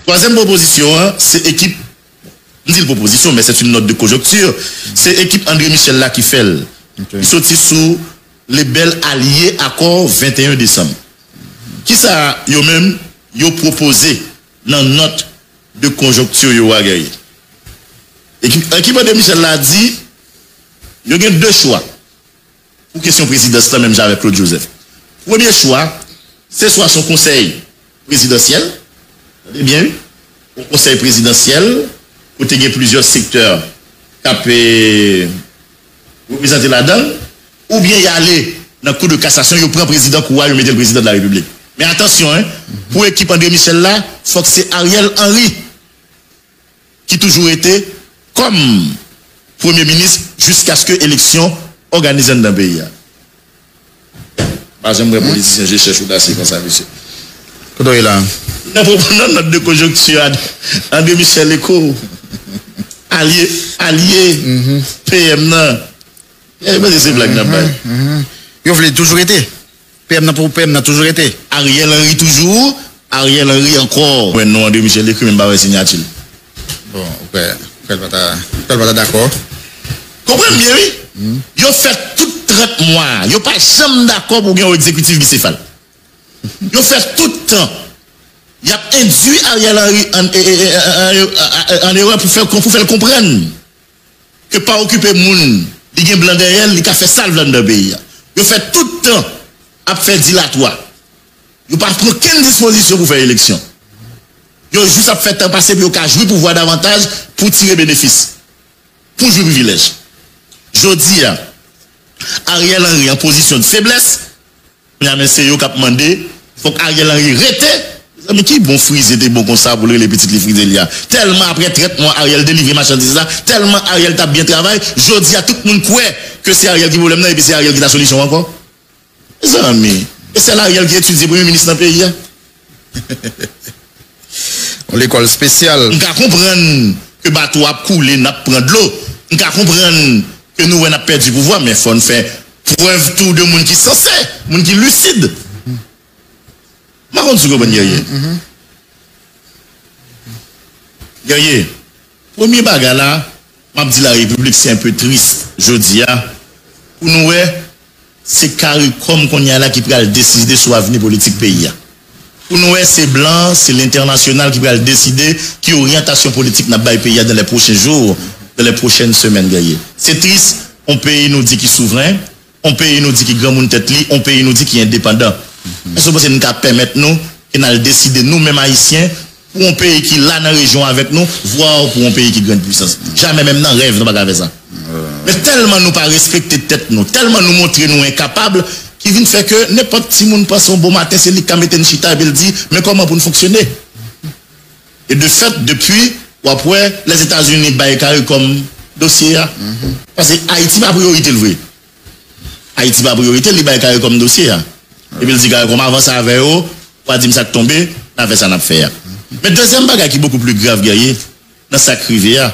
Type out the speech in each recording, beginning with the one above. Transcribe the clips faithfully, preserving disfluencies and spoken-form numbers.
Twazyèm pwopozisyon an, se ekip, m di l pwopozisyon, men se yon nòt de konjonkti, se ekip André Michel la ki fè l. Li soti sou lebèl alye akò venteyen desanm. Kisa yo menm yo pwopoze nan nòt de konjonkti yo a, Guerrier? Ekip, ekip André Michel la di yo gen de chwa pou kesyon prezidans lan, menm jan avèk Claude Joseph. Premye chwa, se swa se yon konsèy prezidansyèl, tande byen wi, yon konsèy prezidansyèl kote gen plizyè sektè k ap reprezante ladan l, oubyen y ale nan kou de kasasyon, yo pran prezidan kou a, yo mete l prezidan de la repiblik. Men atansyon, en, pou ekip André Michel la, fòk se Ariel Henry ki toujou rete kòm premye minis jiskaske eleksyon òganize anndan peyi a. Pa janm wè politisyen je chèch odasye konsa, mesye. Kote w ye la? Nan pwopo nan nòt de konjonkti a, André Michel Eko, alye, alye P M nan. E, mwen se blag n ap bay. Yo vle toujou rete. P M nan pou P M nan toujou rete. Ariel Henry toujou, Ariel Henry ankò. Mwen non André Michel ekri, men m pa wè siyati l. Bon, ou kwè, ou kwè l pa ta, ou kwè l pa ta dakò? Konprann byen, wi. Yo fè tout trant mwa, yo pa janm dakò pou gen yon egzekitif bisefal. Yo fè tout tan y ap endui Ariel Henry an, e, e, e, an, an, an, an erè pou fè, pou fè l konprann ke pa okipe moun, li gen blan dèyè l, li ka fè sa l vle anndan peyi a. Yo fè tout tan ap fè dilatwa. Yo pa pran kenn dispozisyon pou fè eleksyon. Yo jis ap fè tan pase pou yo ka jwi pouvwa davantaj, pou tire benefis, pou jwi privilèj. Jodi a, Ariel Henry an pozisyon de feblès, kounye a, men se yo k ap mande, fòk Ariel Henry rete. Mezanmi, ki bon Frize te bon konsa pou l rele pitit li Frizelya? Tèlman apre trant mwa Ariel delivre machandiz la, tèlman Ariel t ap byen travay, jodi a tout moun kwè ke se Ariel ki pwoblèm nan epi se Ariel ki ta solisyon ankò. Mezanmi, e sèl Ariel ki etidye premye minis nan peyi a? Yon lekòl espesyal. M ka konprann ke bato ap koule, n ap pran dlo. M ka konprann ke nou wè n ap pèdi pouvwa, men fò n fè prèv tou de moun ki sanse, moun ki lisid. M pa konn si w konprann, Guerrier. Guerrier, premye bagay la, m ap di larepiblik, se enpe tris jodi a pou nou wè se CARICOM kounye a la ki pral deside sou avni politik peyi a. Pou nou wè se blan, se lentènasyonal ki pral deside ki oryantasyon politik n ap bay peyi a dans les prochains jours, dans les prochaines semaines, Guerrier. Se tris, yon peyi nou di ki souvren, yon peyi nou di ki granmoun tèt li, yon peyi nou di ki endepandan. Èske w panse n ka pèmèt nou ke n al deside nou menm Ayisyen pou yon peyi ki la nan rejyon avèk nou, vwa pou yon peyi ki grann pwisans? Jamè, menm nan rèv nou pa ka fè sa. Men tèlman nou pa respekte tèt nou, tèlman nou montre nou enkapab, ki vin fè ke nenpòt timoun panse yon bon maten se li k ka mete n chita epi l di, men kòman pou n fonksyone? E de fèt, depi, w ap wè Lèzetazini bay CARICOM dosye a. Paske Ayiti pa priyorite l vre. Ayiti pa priyorite l, li bay CARICOM dosye a. Epi l di CARICOM avanse avè yo, w a di m sa k tonbe nan afè sa n ap fè a. Men dezyèm bagay ki bokou pli grav, Guerrier, nan sa k rive a,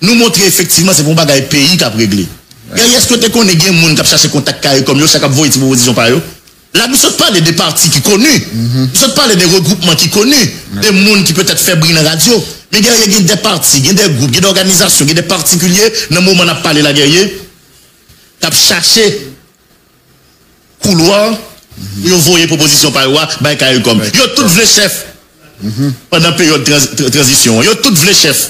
nou montre efektivman se pa yon bagay peyi k ap regle. Guerrier, èske w te konnen gen moun k ap chache kontak CARICOM yo, chak ap voye ti pwopozisyon pa yo? La, nou sot pale de pati ki koni. Nou sot pale de regwoupman ki koni, de moun ki petèt fè bri nan radyo. Men Guerrier, gen de pati, gen de gwoup, gen de òganizasyon, gen de patikilye nan moman n ap pale la, Guerrier, k ap chache koulwa pou yo voye pwopozisyon pa yo a bay CARICOM. Yo tout vle chèf pandan peryòd tranz-, tran-, tranzisyon an. Yo tout vle chèf.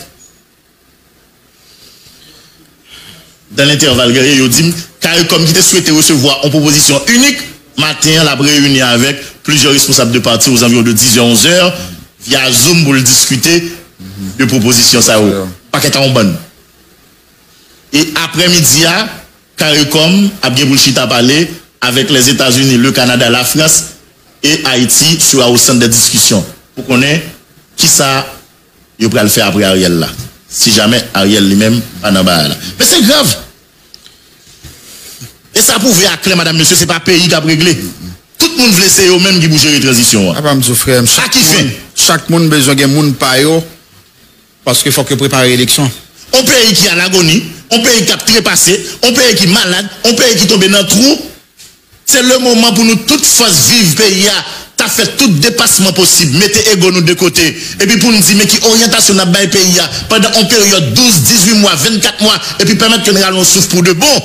Dan lentèval, Guerrier, yo di m, CARICOM ki te swete resevwa yon pwopozisyon inik, maten an, l ap reyini avèk plizyè responsab de pati ozanviwon de dizè, onzè, via Zoom pou l diskite de pwopozisyon sa yo. Pakèt a yon bann. E aprèmidi a, CARICOM ap gen pou l chita pale avèk Lèzetazini, le Kanada, Lafrans e Ayiti sera au centre des discussions pou konnen kisa yo pral fè apre Ariel la. Si jamè Ariel li menm pa nan bagay la. Men se grav. E sa pwouve aklè, madam, mesye, se pa peyi k ap regle. Tout moun vle se yo menm ki pou jere tranzisyon an. Apa m di w, frè m, chak moun, chak moun bezwen gen moun pa yo, paske fòk yo prepare eleksyon. On peyi ki a lagoni, on peyi k ap trepase, on peyi ki malad, on peyi ki tonbe nan twou, se le moman pou nou tout fòs viv peyi a, ta fè tout depasman posib, mete ego nou de kote, epi pou n di men ki oryantasyon n ap bay peyi a pandan yon peryòd douz, dizuit mwa, vennkat mwa, epi pèmèt ke n rale yon souf pou de bon,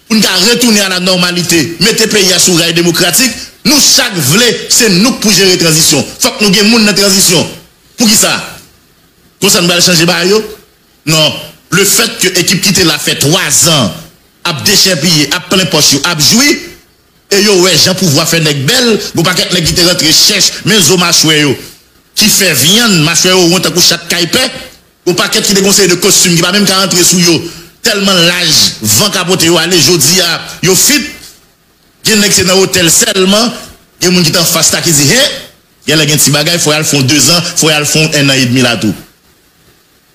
pou n ka retounen a la nòmalite, mete peyi a sou ray demokratik, nou chak vle se nou k pou jere tranzisyon. Fòk nou gen moun nan tranzisyon. Poukisa? Konsa n pral chanje bagay yo? Non. Le fèt ke ekip ki te la fè twa zan ap dechèpiye, ap plen pòch yo, ap jwi, e yo wè jan pouvwa fè nèg bèl, gon pakèt nèg ki te rantre chèch, men zo machwè yo, ki fè vyann machwè yo won tankou chat kay pè, gon pakèt ki te gon seri de kostim ki pa menm ka rantre sou yo, tèlman laj van ka pote yo ale, jodi a, yo fit, gen nèg se nan otèl sèlman, gen moun ki t anfas la ki di, he, genlè gen ti bagay, fò y al fè yon dezan, fò y al fè yon ennan edmi la tou.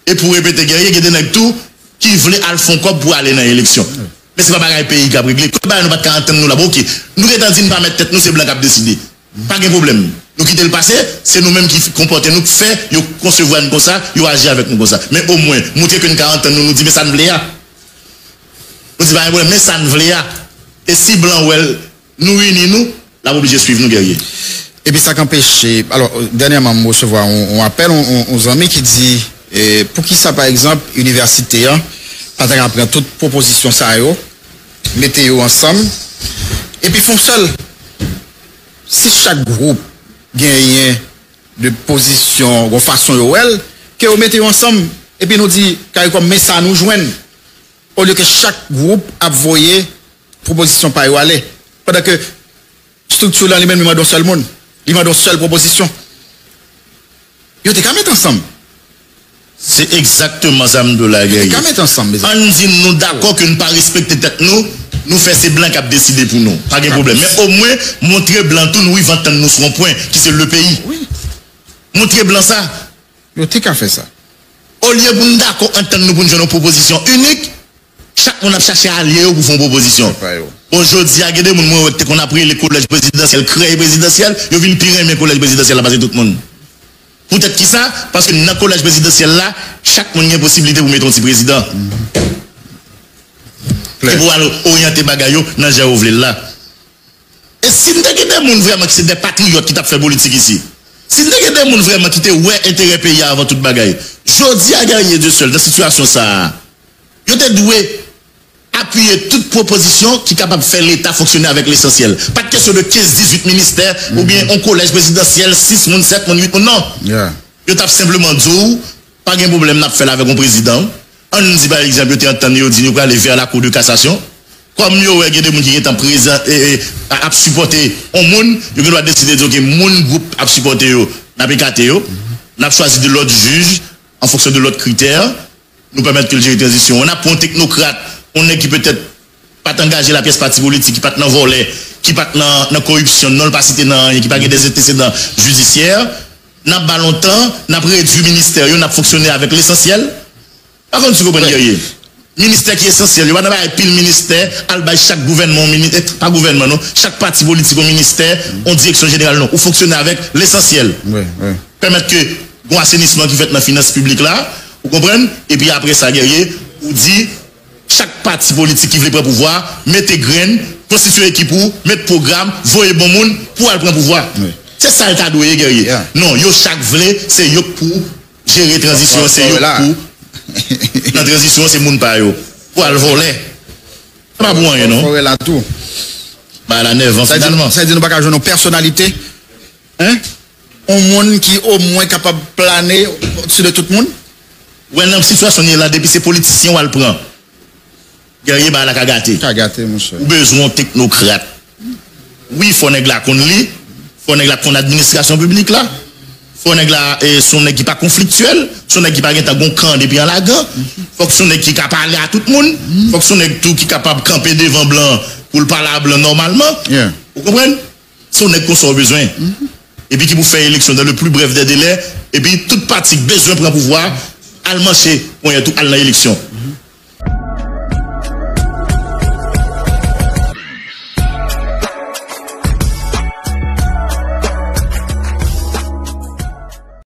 E pou repete, Guerrier, gen de nèg tou ki vle al fè yon kòb pou ale nan eleksyon. Men se pa bagay peyi k ap regle. Kote bagay nou pa t ka antann nou la, bon, oke. Nou gentan di n pa mèt tèt nou, se blan k ap deside. Pa gen pwoblèm. Nou kite l pase, se nou menm ki konpòte nou, k fè yo konsevwa n konsa, yo aji avèk nou konsa. Men omwen, montre ke n ka antann nou, nou di, men sa n vle a. Nou di pa gen pwoblèm, men sa n vle a. E si blan wè l, nou ini nou, l ap oblije swiv nou, Guerrier. Epi sa k anpeche, alò, dènyèman, m resevwa yon, yon apèl, yon, yon, yon zanmi ki di, e, poukisa, pa egzanp, inivèsite an pa ta ka pran tout pwopozisyon sa yo, mete yo ansanm, epi fè yon sèl. Si chak gwoup genyen de pozisyon, yon fason yo wè l, ke yo mete yo ansanm, epi nou di, Caricom, men sa nou jwenn. Olye ke chak gwoup ap voye pwopozisyon pa yo ale. Pandan ke estrikti lan li menm li mande yon sèl moun. Li mande yon sèl pwopozisyon. Yo te ka met ansanm. Se egzakteman sa m di w la, Guerrier. Yo te ka met ansanm, mezanmi. Ann di nou dakò ke n pa respekte tèt nou, nou fè se blan k ap deside pou nou. Pa gen pwoblèm. Men omwen, montre blan tou nou rive antann nou sou yon pwen, ki se le peyi. Wi. Montre blan sa. Yo te ka fè sa. Olye pou n dakò antann nou pou n jwenn yon pwopozisyon inik, chak moun ap chache alye yo pou fè yon pwopozisyon. Bon, jodi a, gen de moun mwen wè ki te konn ap rele kolèj prezidansyèl, krèy prezidansyèl, yo vin pi renmen kolèj prezidansyèl la pase tout moun. Poutèt kisa? Paske nan kolèj prezidansyèl la, chak moun gen posiblite pou mete yon ti prezidan. Ki pou al oryante bagay yo nan jan yo vle l la. E si n te gen de moun vrèman ki se de patriyòt ki t ap fè politik isi, si n te gen de moun vrèman ki te wè enterè peyi a avan tout bagay, jodi a, Guerrier Dieuseul, nan sitiyasyon sa a, yo te dwe apiye tout pwopozisyon ki kapab fè Leta fonksyone avèk lesansyèl. Pa t kesyon de kenz, dizuit ministè oubyen yon kolèj prezidansyèl, sis moun, sèt moun, uit moun, non. Yo t ap senpleman di w, pa gen pwoblèm, n ap fè l avèk yon prezidan. Ann di, pa egzanp, yo te antann yo, yo di yo prale vè la Cour de cassation. Kòm yo wè gen de moun ki gentan prezan, e, e, a- ap sipòte yon moun, yo gen dwa deside di, oke, moun gwoup ap sipòte yo, n ap ekate yo, n ap chwazi de lòt jij an fonksyon de lòt kritè, nou pèmèt ke l jere tranzisyon an. N ap pran yon teknokrat, yon nèg ki petèt pa t angaje lapiès pati politik, ki pa t nan vòlè, ki pa t nan, nan koripsyon, non l pa site nan anyen, ki pa gen de antesedan jidisyè, n ap ba l yon tan, n ap redui ministè yo, n ap fonksyone avèk lesansyèl. Pa konn si w konprann, Guerrier. Ministè ki esansyèl, yo pa nan bagay pil ministè, al bay chak gouvènman yon mini-, eh, pa gouvènman non, chak pati politik yon ministè, yon direksyon jeneral, non. Ou fonksyone avèk lesansyèl. Pèmèt ke gon asenisman ki fèt nan finans piblik la, ou konprann? Epi apre sa, Guerrier, ou di, chak pati politik ki vle pran pouvwa, mete grenn, konstitye ekip ou, met pwogram, voye bon moun pou al pran pouvwa. Se sa l ta dwe ye, Guerrier. Non, yo chak vle, se yo k pou jere tranzisyon an, se yo k pou nan tranzisyon an, se moun pa yo. Pou al vòlè. Sa pa pou anyen, non. Fò wè la tou. Bagay la nèvan, finalman. Sa di nou pa ka jwenn yon pèsonalite, hein? Yon moun ki omwen kapab plane odsi de tout moun? Wè, nan sitiyasyon n ye la, depi se politisyen w al pran, Guerrier, bagay la ka gate. Ka gate, monchè. Ou bezwen yon teknokrat. Wi, fò nèg la konn li, fò nèg la konn administrasyon piblik la, fò nèg la, eh, se yon nèg ki pa konfliktyèl, se yon nèg ki pa gentan gon kan depi an lagan, fòk se yon nèg ki ka pale a tout moun, fòk se yon nèg tou ki kapab kanpe devan blan pou l pale a blan nòmalman. Ou konprann? Se yon nèg konsa w bezwen. Epi ki pou fè eleksyon dans le plus bref des délais. Epi tout pati k bezwen pran pouvwa, al manche ponyèt ou, al nan eleksyon.